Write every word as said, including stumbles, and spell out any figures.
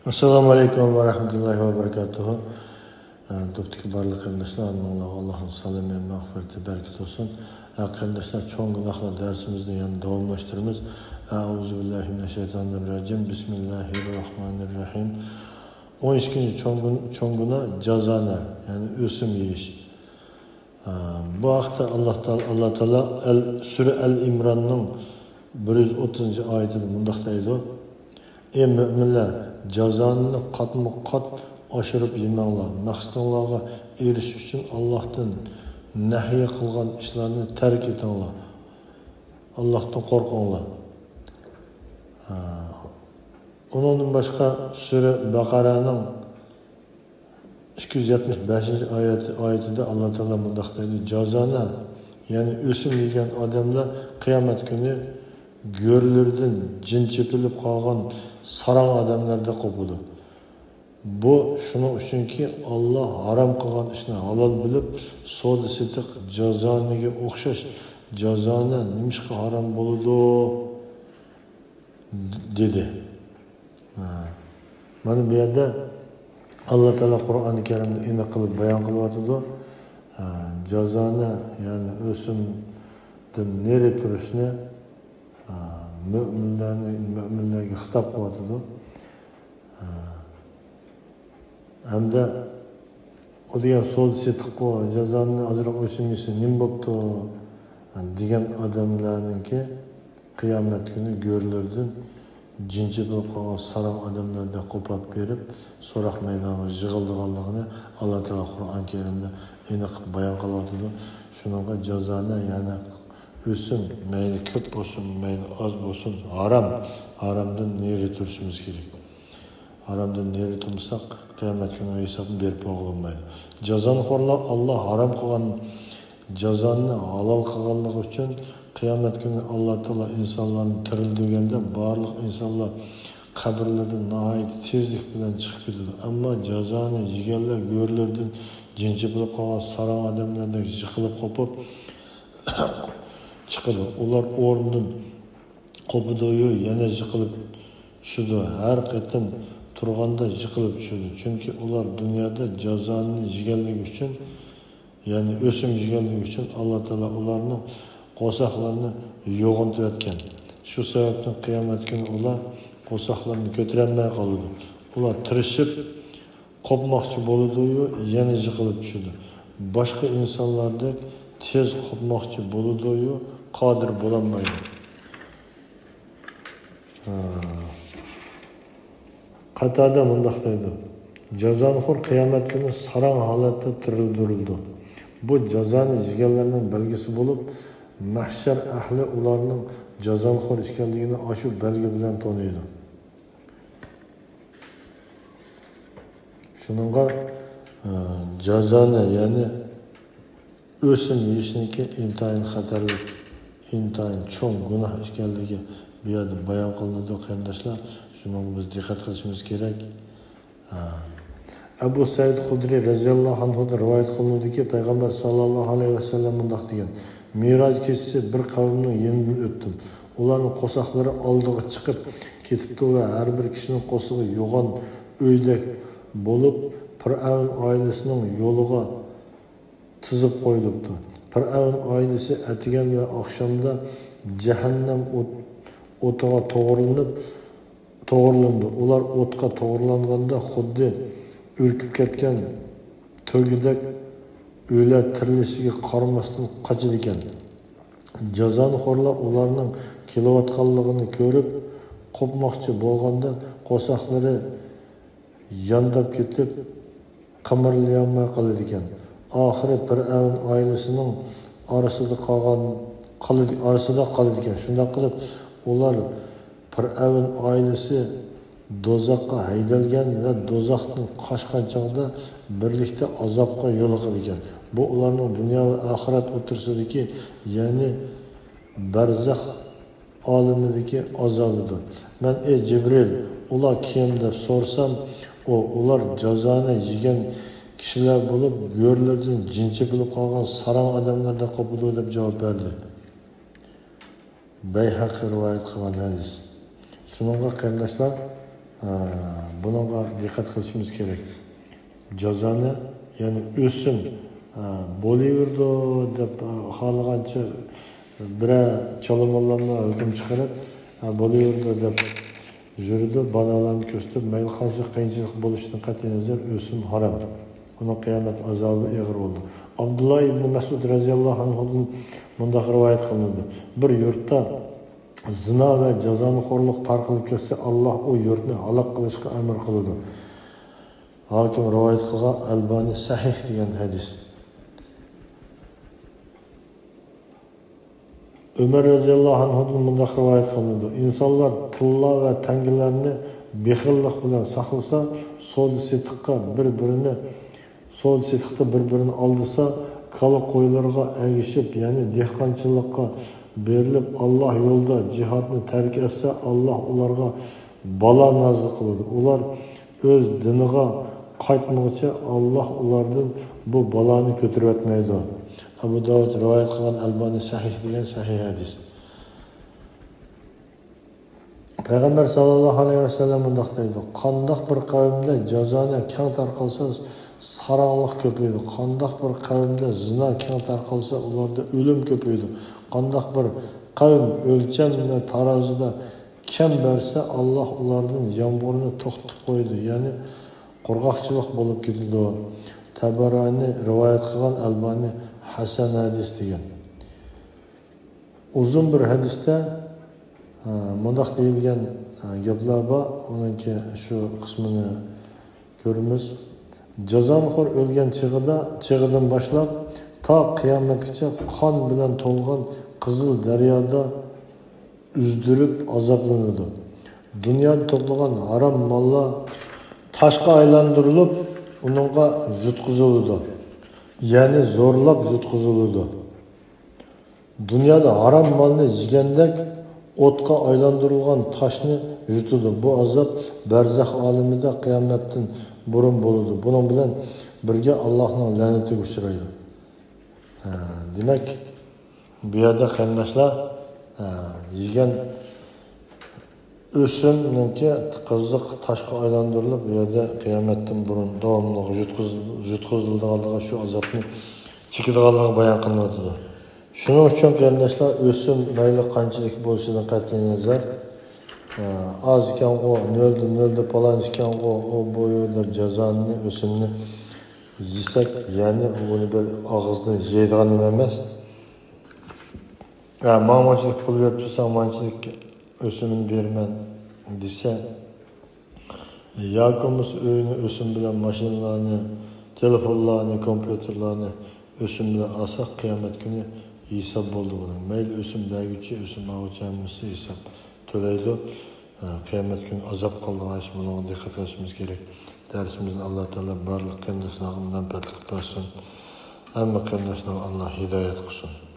ئەسسالامۇ ئەلەيكۇم ۋە رەھمەتۇللاھى ۋە بەرىكاتۇھۇ. ئە، توپتىكى بارلىق قېرىنداشلار، ھەممىڭلارغا ئاللاھنىڭ سالامى، مەغپىرىتى، بەرىكىتى بولسۇن. ئە، قېرىنداشلار، چوڭ گۇناھلار دەرسىمىزنى يەنە داۋاملاشتۇرىمىز. ئەئۇزۇ بىللاھى مىنەششەيتانىرراجىم. بىسمىللاھىرراھمانىرراھىم. ئون ئىككىنچى چوڭ گۇن-، چوڭ گۇناھ جازانە، يەنى ئۆسۈم يېيىش. ئە، بۇ ھەقتە ئاللا تائالا، ئاللا تائالا ئەل، سۈرە ئەل ئىمراننىڭ بىر يۈز ئوتتۇزىنچى ئايىتىدە مۇنداق دەيدۇ: ئەي مۆمىنلەر، جازانى قاتمۇ قات ئاشۇرۇپ يېمەڭلار. مەقسىتىڭلارغا ئېرىشىش ئۈچۈن ئاللاھتىن نەھيى قىلغان ئىشلارنى تەرك ئېتىڭلار. ئاللاھتىن قورقۇڭلار. ھە. ئۇنىڭدىن باشقا سۈرە بەقەرەنىڭ ئىككى يۈز يەتمىش بەشىنچى ئايەت، ئايىتىدە ئاللا تائالا مۇنداق دەيدۇ: جازانە، يەنى ئۆسۈم يېگەن ئادەملەر قىيامەت كۈنى گۆرلىرىدىن جىن چېپىلىپ قالغان ساراڭ ئادەملەردەك قوپىدۇ. بۇ شۇنىڭ ئۈچۈنكى، ئاللا ھارام قىلغان ئىشنى ھالال بىلىپ، سودا سېتىق جازانىگە ئوخشاش. جازانە نېمىشقا ھارام بولىدۇ؟ دېدى. ھە. مانا بۇ يەردە ئاللا تائالا قۇرئانى كەرىمدە ئېنىق قىلىپ بايان قىلىۋاتىدۇ. ھە، جازانە، يەنى ئۆسۈمدىن نېرى تۇرۇشنى، ھە، مۆمىنلەرنى، مۆمىنلەرگە خىتاب قىلىۋاتىدۇ. ھە. ھەمدە ئۇ دېگەن سودا سېتىققۇ، جازانى ئازراق ئۆسۈم يېسە نېمە بوپتۇ دېگەن ئادەملەرنىڭكى قىيامەت كۈنى گۆرلىرىدىن جىن چېپىلىپ قالغان ساراڭ ئادەملەردەك قوپاپ بېرىپ، سوراق مەيدانىغا يىغىلىدىغانلىقىنى ئاللا تائالا قۇرئان كەرىمدە ئېنىق بايان قىلىۋاتىدۇ. شۇنىڭغا جازانە، يەنى ئۆسۈم، مەيلى كۆپ بولسۇن، مەيلى ئاز بولسۇن، ھارام، ھارامدىن نېرى تۇرۇشىمىز كېرەك. ھارامدىن نېرى تۇرمىساق، قىيامەت كۈنى ھېسابنى بېرىپ بولغىلى بولمايدۇ. جازانخورلار ئاللا ھارام قىلغان جازانى ھالال قىلغانلىقى ئۈچۈن، قىيامەت كۈنى ئاللا تائالا ئىنسانلارنى تىرىلدۈرگەندە، بارلىق ئىنسانلار قەبرىلىرىدىن ناھايىتى تېزلىك بىلەن چىقىپ كېتىدۇ. ئەمما جازانى يېگەنلەر گۆرلىرىدىن جىن چېپىلىپ قالغان ساراڭ ئادەملەردەك يىقىلىپ قوپۇپ چىقىدۇ. ئۇلار ئورنىدىن قوپىدۇ-يۇ، يەنە يىقىلىپ چۈشىدۇ. ھەر قېتىم تۇرغاندا يىقىلىپ چۈشىدۇ. چۈنكى ئۇلار دۇنيادا جازانى يېگەنلىكى ئۈچۈن، يەنى ئۆسۈم يېگەنلىكى ئۈچۈن، ئاللا تائالا ئۇلارنىڭ قورساقلىرىنى يوغىنىتىۋەتكەن. شۇ سەۋەبتىن قىيامەت كۈنى ئۇلار قورساقلىرىنى كۆتۈرەلمەي قالىدۇ. ئۇلار تىرىشىپ قوپماقچى بولىدۇ-يۇ، يەنە يىقىلىپ چۈشىدۇ. باشقا ئىنسانلاردەك تېز قوپماقچى بولىدۇ-يۇ، قادىر بولالمايدۇ. ھە. قاتادە مۇنداق دەيدۇ: جازانخور قىيامەت كۈنى ساراڭ ھالەتتە تىرىلدۈرۈلىدۇ. بۇ جازانى يېگەنلەرنىڭ بەلگىسى بولۇپ، مەھشەر ئەھلى ئۇلارنىڭ جازانخور ئىكەنلىكىنى ئاشۇ بەلگە بىلەن تونۇيدۇ. شۇنىڭغا، ئە، جازانە، يەنى ئۆسۈم يېيىشنىڭكى ئىنتايىن خەتەرلىك، ئىنتايىن چوڭ گۇناھ ئىكەنلىكى بۇ يەردە بايان قىلىنىدۇ، قېرىنداشلار. شۇنىڭغا بىز دىققەت قىلىشىمىز كېرەك. ھە. ئەبۇ سەئىد خۇدرى رەزىياللاھۇ ئەنھۇدىن رىۋايەت قىلىنىدۇكى، پەيغەمبەر ساللاللاھۇ ئەلەيھى ۋەسەللەم مۇنداق دېگەن: مىراج كېچىسى بىر قەۋمنىڭ يېنىدىن ئۆتتۈم. ئۇلارنىڭ قورساقلىرى ئالدىغا چىقىپ كېتىپتۇ ۋە ھەر بىر كىشىنىڭ قورسىقى يوغان ئۆيدەك بولۇپ، پىرئەۋن ئائىلىسىنىڭ يولىغا تىزىپ قويۇلۇپتۇ. پىرئەۋن ئائىلىسى ئەتىگەن ۋە ئاخشامدا جەھەننەم ئوت-، ئوتىغا توغرىلىنىپ، توغرىلىنىدۇ. ئۇلار ئوتقا توغرىلانغاندا خۇددى ئۈركۈپ كەتكەن تۆگىدەك ئۆيلەر تىرىلىشىگە قارىماستىن قاچىدىكەن. جازانىخورلار ئۇلارنىڭ كېلىۋاتقانلىقىنى كۆرۈپ، قوپماقچى بولغاندا قورساقلىرى يانداپ كېتىپ، قىمىرلىيالماي قالىدىكەن. ئاخىرى پىرئەۋن ئائىلىسىنىڭ ئارىسىدا قالغان، قالىدۇ-، ئارىسىدا قالىدىكەن. شۇنداق قىلىپ، ئۇلار پىرئەۋن ئائىلىسى دوزاخقا ھەيدەلگەن ۋە دوزاختىن قاچقان چاغدا بىرلىكتە ئازابقا يولۇقىدىكەن. بۇ ئۇلارنىڭ دۇنيا ۋە ئاخىرەت ئوتتۇرىسىدىكى، يەنى بەرزەخ ئالىمىدىكى ئازابىدۇر. مەن: «ئەي جىبرىل، ئۇلار كىم؟» دەپ سورىسام، ئۇ: «ئۇلار جازانى يېگەن كىشىلەر بولۇپ، گۆرلىرىدىن جىن چېپىلىپ قالغان ساراڭ ئادەملەردەك قوپىدۇ» دەپ جاۋاب بەردى. بەيھەقى رىۋايەت قىلغان ھەدىس. شۇنىڭغا قېرىنداشلار، ئە، بۇنىڭغا دىققەت قىلىشىمىز كېرەك. جازانى، يەنى ئۆسۈم، ئە، بولۇۋېرىدۇ دەپ، ئە، خالىغانچە بىرەر چالىماللارمۇ ھۆكۈم چىقىرىپ، ئە، بولۇۋېرىدۇ دەپ يۈرىدۇ، باھانىلەرنى كۆرسىتىپ، مەيلى قانچىلىك قىيىنچىلىق بولۇشىدىن قەتئىينەزەر، ئۆسۈم ھارام. ئۇنىڭ قىيامەت ئازابى ئېغىر بولىدۇ. ئابدۇللا ئىبنى مەسئۇد رەزىياللاھۇ ئەنھۇدىن مۇنداق رىۋايەت قىلىنىدۇ: بىر يۇرتتا زىنا ۋە جازانىخورلۇق تارقىلىپ كەتسە، ئاللاھ ئۇ يۇرتنى ھالاك قىلىشقا ئەمر قىلىدۇ. ھاكىم رىۋايەت قىلغان، ئەلبانى سەھىھ دېگەن ھەدىس. ئۆمەر رەزىياللاھۇ ئەنھۇدىن مۇنداق رىۋايەت قىلىنىدۇ: ئىنسانلار تىللا ۋە تەڭگىلەرنى بېخىللىق بىلەن ساقلىسا، سودا سېتىققا بىر-بىرىنى، سودا سېتىقتا بىر-بىرىنى ئالدىسا، كالا قويلىرىغا ئەگىشىپ، يەنى دېھقانچىلىققا بېرىلىپ، ئاللاھ يولىدا جىھادنى تەرك ئەتسە، ئاللاھ ئۇلارغا بالا نازىل قىلىدۇ. ئۇلار ئۆز دىنىغا قايتمىغۇچە، ئاللاھ ئۇلاردىن بۇ بالانى كۆتۈرۈۋەتمەيدۇ. ئەبۇ داۋۇد رىۋايەت قىلغان، ئەلبانى سەھىھ دېگەن سەھىھ ھەدىس. پەيغەمبەر ساللاللاھۇ ئەلەيھى ۋەسەللەم مۇنداق دەيدۇ: قانداق بىر قەۋمدە جازانە كەڭ تارقالسا، ساراڭلىق كۆپىيىدۇ. قانداق بىر قەۋمدە زىنا كەڭ تارقالسا، ئۇلاردا ئۆلۈم كۆپىيىدۇ. قانداق بىر قەۋم ئۆلچەم ۋە تارازىدا كەم بەرسە، ئاللاھ ئۇلاردىن يامغۇرنى توختىتىپ قويىدۇ، يەنى قۇرغاقچىلىق بولۇپ كېتىدۇ. تەبەرانى رىۋايەت قىلغان، ئەلبانى ھەسەن ھەدىس دېگەن. ئۇزۇن بىر ھەدىستە، ئە، مۇنداق دېيىلگەن، ئە، گەپلەر بار. ئۇنىڭكى شۇ قىسمىنى كۆرىمىز. جازانىخور ئۆلگەن چېغىدا، چېغىدىن باشلاپ تا قىيامەتكىچە قان بىلەن تولغان قىزىل دەريادا ئۈزدۈرۈپ ئازابلىنىدۇ. دۇنيادا توپلىغان ھارام ماللار تاشقا ئايلاندۇرۇلۇپ، ئۇنىڭغا يۇتقۇزۇلىدۇ. يەنى زورلاپ يۇتقۇزۇلىدۇ. دۇنيادا ھارام مالنى يېگەندەك ئوتقا ئايلاندۇرۇلغان تاشنى يۇتىدۇ. بۇ ئازاب بەرزەخ ئالىمىدە قىيامەتتىن بۇرۇن بولىدۇ. بۇنىڭ بىلەن بىرگە ئاللاھنىڭ لەنىتىگە ئۇچرايدۇ. ھە، دېمەك، بۇ يەردە قېرىنداشلار، ھە، يېگەن ئۆسۈمنىڭكى قىزىق تاشقا ئايلاندۇرۇلۇپ، بۇ يەردە قىيامەتتىن بۇرۇن داۋاملىق يۇتقۇز-، يۇتقۇزۇلىدىغانلىقى، شۇ ئازابنى چېكىدىغانلىقى بايان قىلىنىۋاتىدۇ. شۇنىڭ ئۈچۈن قېرىنداشلار، ئۆسۈم مەيلى قانچىلىك بولۇشىدىن قەتئىينەزەر، ئاز ئىكەنغۇ، نۆلدە، نۆلدە پالان ئىكەنغۇ، ئۇ بۇ دەپ جازانى، ئۆسۈمنى يېسەك، يەنى ئۇنى بىر ئاغزىدىن يەيدىغان نېمە ئەمەس. ھە، ماڭا مانچىلىك پۇل بېرىپ تۇرساڭ، مانچىلىك ئۆسۈمىنى بېرىمەن دېسە، ياكى بولمىسا ئۆينى ئۆسۈم بىلەن، ماشىنىلارنى، تېلېفونلارنى، كومپيۇتېرلارنى ئۆسۈم بىلەن ئالساق، قىيامەت كۈنى ھېساب بولدى بۇنىڭ. مەيلى ئۆسۈم بەرگۈچى، ئۆسۈم ئالغۇچى ھەممىسى ھېساب تۆلەيدۇ. ھە، قىيامەت كۈنى ئازاب قىلىدىغان ئىش، بۇنىڭغا دىققەت قىلىشىمىز كېرەك. دەرسىمىزنى ئاللا تائالا بارلىق قېرىنداشلارغا مەنپەئەتلىك قىلىپ بەرسۇن. ھەممە قېرىنداشلارغا ئاللا ھىدايەت قىلسۇن.